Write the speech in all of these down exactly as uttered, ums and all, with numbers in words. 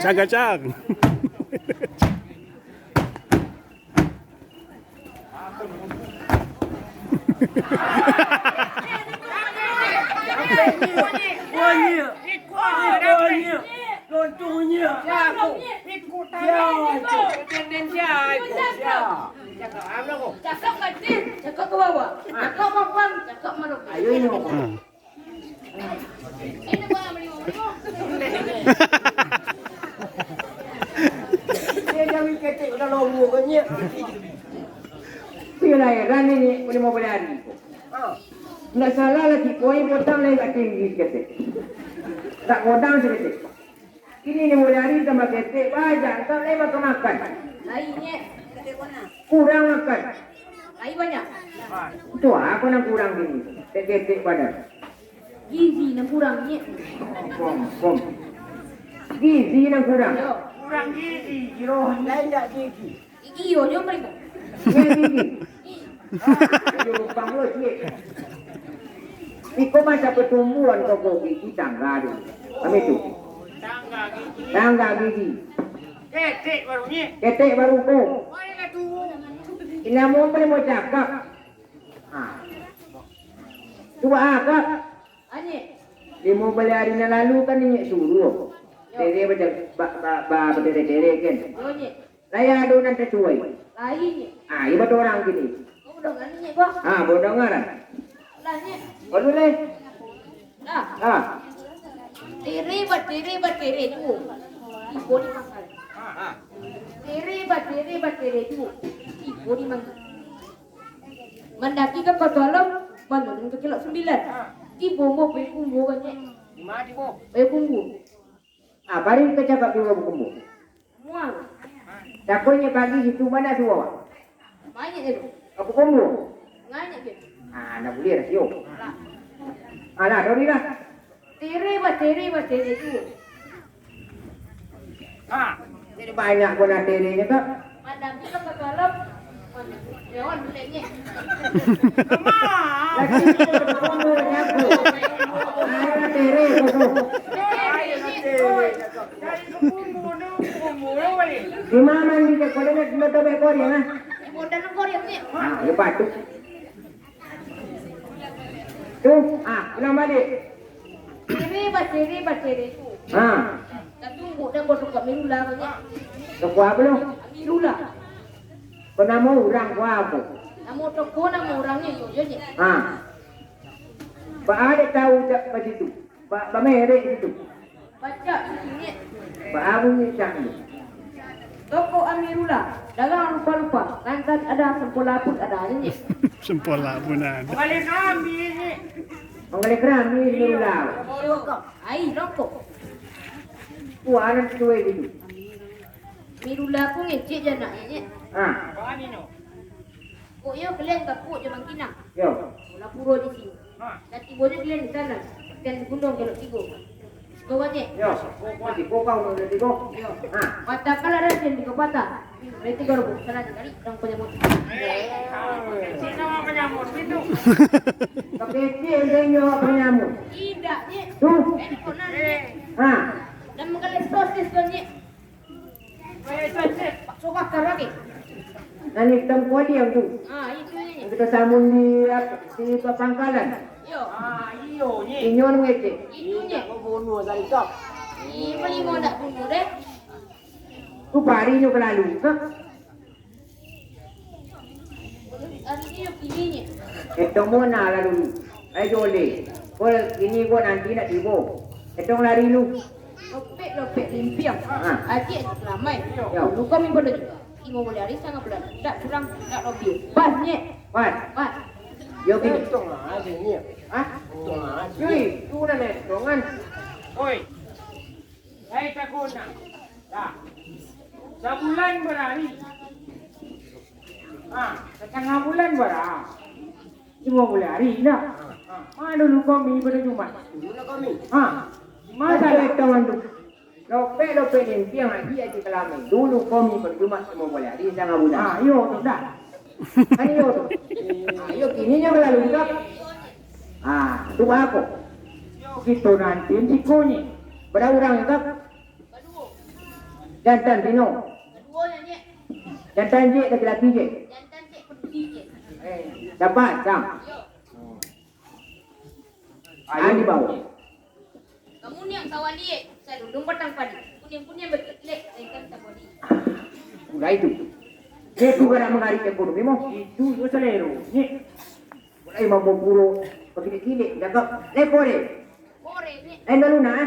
Cang-kacang. Cakap batin, cakap ke bawah. Cakap papan, cakap malu. Ayo, ini. Hmm. Dia jawik ketek udah lomo banyak. Piyo lah heran ini, boleh mau boleh hari. Ndak salah lah, si Koi potang lai tinggi ketek. Tak godang saketek. Kini ni mulai hari tambah ketek, banyak, tak lai makan-makan. Lain, Nyek. Kurang makan. Lain banyak. Tu apo nan kurang kini? Ketek-ketek badan. Gizi nan kurang, Nyek. Kom, kom. Gizi nan kurang. Yo. Kurang gizi, Jiro. Lain tak gizi? Gigi iyo jo mereka. Iyo gigi. Iyo lubang lo ciek. Iko masa pertumbuhan toko gigi tangga tu. Kami tu. Tangga gigi. Tangga gigi. Ketek baru ni. Ketek baru ko. Mana tu? Ini mau boleh mau cakap. Ha. Cuba akak. Anyek. Limo baleh ari nan lalu kan inyo suruah. Yo. Tere baca-, ba-, ba-, ba-, batere-tere kan. Yo, Nyek. Lai ado nan tasuai. Lain, Nyek. Ah, iyo baturang kini. Oh, udah kan, Nyek, bah? Ah, badangaran. Lah, Nyek. Baru lai. Lah. Ah. Tere batere batere juo. Tibo di mangga. Ah. Tere batere batere juo. Tibo di mangga. Mandaki ka Koto Alam, manurun ka Kelok Sambilan. Tibo mo Payakumbuah, Nyek. Di ma tibo? Payakumbuah. Ah, bari ka cakap tibo Payakumbuah. Mual. Cako inyo pagi situ, ma tu awak? Manyek je tu. Ka Payakumbuah? Nganyek je. Ah, ndak buliah rasio. Lah. Alah, dori lah. Tere batere batere juo. Ha, jadi banyak pun tere nyo, Kak. Malam tu ka Koto Alam. Dewan bulik, Nyek. Lagi tu, tunggu, nyapu. Ayo, tere, tunggu. Di ma mandi ka Koto Alam, betul-betul Korea, nah? Di Korea, Nyek. Ah, yo patut. Tu, ah, ulang balik. Tere batere batere juo. Ha. Tatumbuk dan bodoh kami rula banyak. Toko apo lo? Kami rula. Ko namo urang ko apo? Namo toko, namo urangnyo, yo, yo, Nyek. Ha. Ba-, ado tau tak bak situ? Ba-, bamerek situ. Pacak, Nyek. Baa bunyi cak tu? Toko Amirullah, dagang rupa-rupa, lantai ada, sempola pun ada, Nyek. Sempola pun ada. Manggaleh karami, Nyek. Manggaleh karami, Amirullah. Ai, rokok. Wah, anak tuai gitu. Amirullah pun ngecek je anaknya, Nyek. Ah. Kok iyo kalian ka Puak Jaman Kinang? Yo. Bola puro di sini. Ha. Dan tibonyo kalian di sana. Kalian di Gunung Kelok Tigo. Siko, Nyek. Yo. Siko kau Gunung Kelok Tigo. Yo. Ha. Patah kalah dan kalian tigo patah. Berarti baru sana sekali orang penyamut. Eh, kecil nama penyamut itu. Kecil dia nyawa penyamut. Tidak, Nyek. Tuh. Eh, kok nanya, Nyek? Ha. Dan menggalak sosis tu, Nyek. Bakso bakar lagi. Nan itam kualiang tu. Ah, itu ni. Nan kito samun di, di pangkalan. Yo. Ah, iyo, Nyek. Inyo anu ngecek. Itu, Nyek. Kau bunuh dari kau. Ih, beli mau nak bunuh deh. Tu pari nyo kelalu, kak. Hari ni yo kini, Nyek. Etong mo na lah dulu. Ai joleh. Ko kini ko nanti nak tibo. Etong lari lu. Lopek-lopek limpiang. Ha. Aciak aciak kelamai. Yo. Dulu kami bodoh juga. Imo boleh hari sangat bulan. Tak kurang, tak lebih. Pas, Nyek. Pas. Pas. Yo kini. Etong aja, Nyek. Ha? Etong aja. Yui, tu dah etong kan. Oi. Lai takuna. Dah. Sabulan barari. Ha, satangah bulan bara. Limo baleh ari dah. Ha, ma dulu kami pado Jumat? Ha, ma salah kawan tu. Lopek-lopek limpiang aciak aciak kelamai. Dulu kami pado Jumat limo baleh ari satangah bulan. Ha, iyo tu dah. Kan iyo tu. Ha, iyo kini nyo balalu dah. Ha, tu baa ko? Kito nanti siko ni. Bara urang dah. Jantan tino. Kaduonyo, Nyek. Jantan ciek, laki-laki ciek. Jantan ciek, padusi ciek. Eh, dapat, Sam. Yo. Ayo dibawa. Kamu niang sawali, eh, salulung batang padi. Kuniang-kuniang bakilek, lain kan tabodi. Udah itu. Dia tu kada mengari tempo tu, memang. Itu tu selero, Nyek. Mulai mampu puro, bakilek-kilek, cakap, "Lepo deh." Kore, Nyek. Lain dulu nah.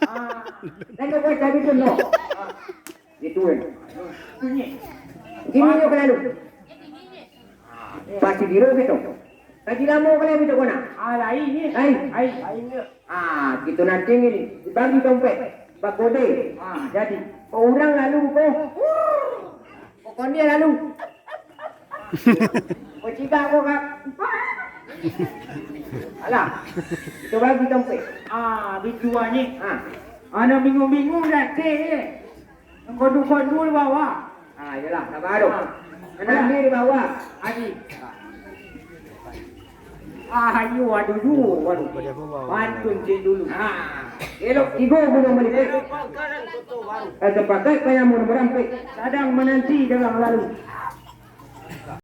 Ah. Lain dulu cabai tu, no. Ah. Itu, eh. Itu, Nyek. Kini nyo ka lalu. Nyek, kini, Nyek. Pasti biro gitu. Kaji lamo ka lain gitu, kona. Ah, lain, Nyek. Lain. Lain. Lain, Nyek. Ah, kito nanti ni, bagi dompet, bakode. Ah, jadi. Kok urang lalu ko, kok konde lalu. Kok cigak ko, Kak. Alah, kito bagi dompet. Ah, bitu, Nyek. Ah. Anak bingung-bingung dah, Cek, eh. Kondu-kondu di bawah. Ah, iyalah, sabar tu. Manambi di bawah. Adi. Ah, ayo, aduh, aduh, aduh. Pantun cek dulu. Ah, elok tigo gunung malipek. Eh, sepakat payah mun berampek. Sadang mananti dalam lalu.